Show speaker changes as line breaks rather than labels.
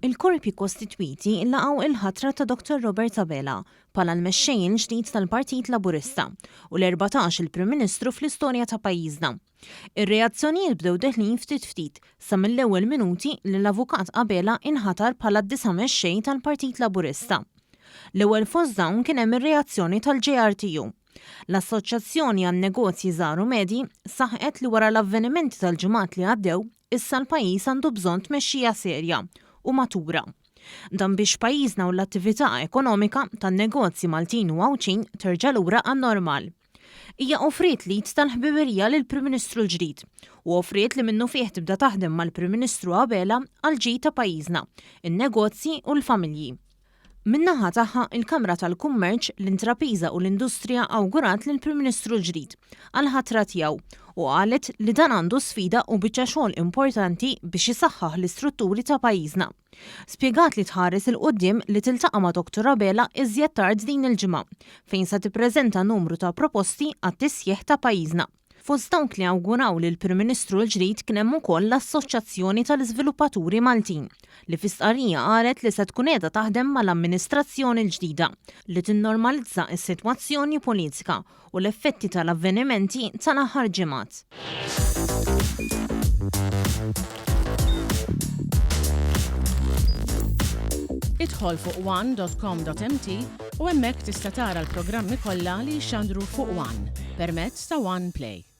Il-korpi kostitwiti laqgħu il-ħatra ta' Dottor Robert Abela bħala l-mexxej il-ġdid tal-Partit Laburista u l-erbatax il-Prim Ministru fl-istorja ta' pajjiżna. Ir-reazzjonijiet bdew deħlin ftit ftit sa mill-ewwel minuti li l-Avukat Abela inħatar bħala d-disa' mexxej tal-Partit Laburista. L-ewwel fost dawn kien hemm ir-reazzjoni tal-JRTU. L-Assoċjazzjoni għan-Negozji Żgħar u Medji saħqet li wara l-avvenimenti tal-ġimgħat li għaddew, Issa l-pajjiż għandu bżonn tmexxija serja u matura. Dan biex pajjiżna u l-attività ekonomika tan-negozji Maltin u Għawdxin terġa' lura għan-normal. Hija offriet l-id tal-ħbiberija lill-Prim Ministru l-ġdid u offriet li minnufih tibda taħdem mal-Prim Ministru Abela għall-ġid ta' pajjiżna, in-negozji u l-familji. Min-naħa tagħha, il-Kamra tal-Kummerċ, l-Intrapiża u l-Industrija awgurat lill-Prim Ministru l-ġdid għall-ħatra tiegħu u qalet li dan għandu sfida u biċċa xogħol importanti biex isaħħaħ l-istrutturi ta' pajjiżna. Spjegat li tħares 'il quddiem li tiltaqa' ma' Dottor Abela iżjed tard din il-ġimgħa fejn se tippreżenta numru ta' proposti għat-tisħiħ ta' pajjiżna. Fost dawk li awguraw lill-Prim Ministru l-ġdid kien hemm ukoll l-Assoċjazzjoni tal-Iżviluppaturi Maltin li fi stqarrija qalet li se tkun qiegħda taħdem mal-amministrazzjoni l-ġdida li tinnormalizza s-sitwazzjoni politika u l-effetti tal-avvenimenti tal-aħħar ġimgħat.
Idħol fuq one.com.mt u hemmhekk tista' tara l-programmi kollha li jixxandru fuq One permezz ta' One Play.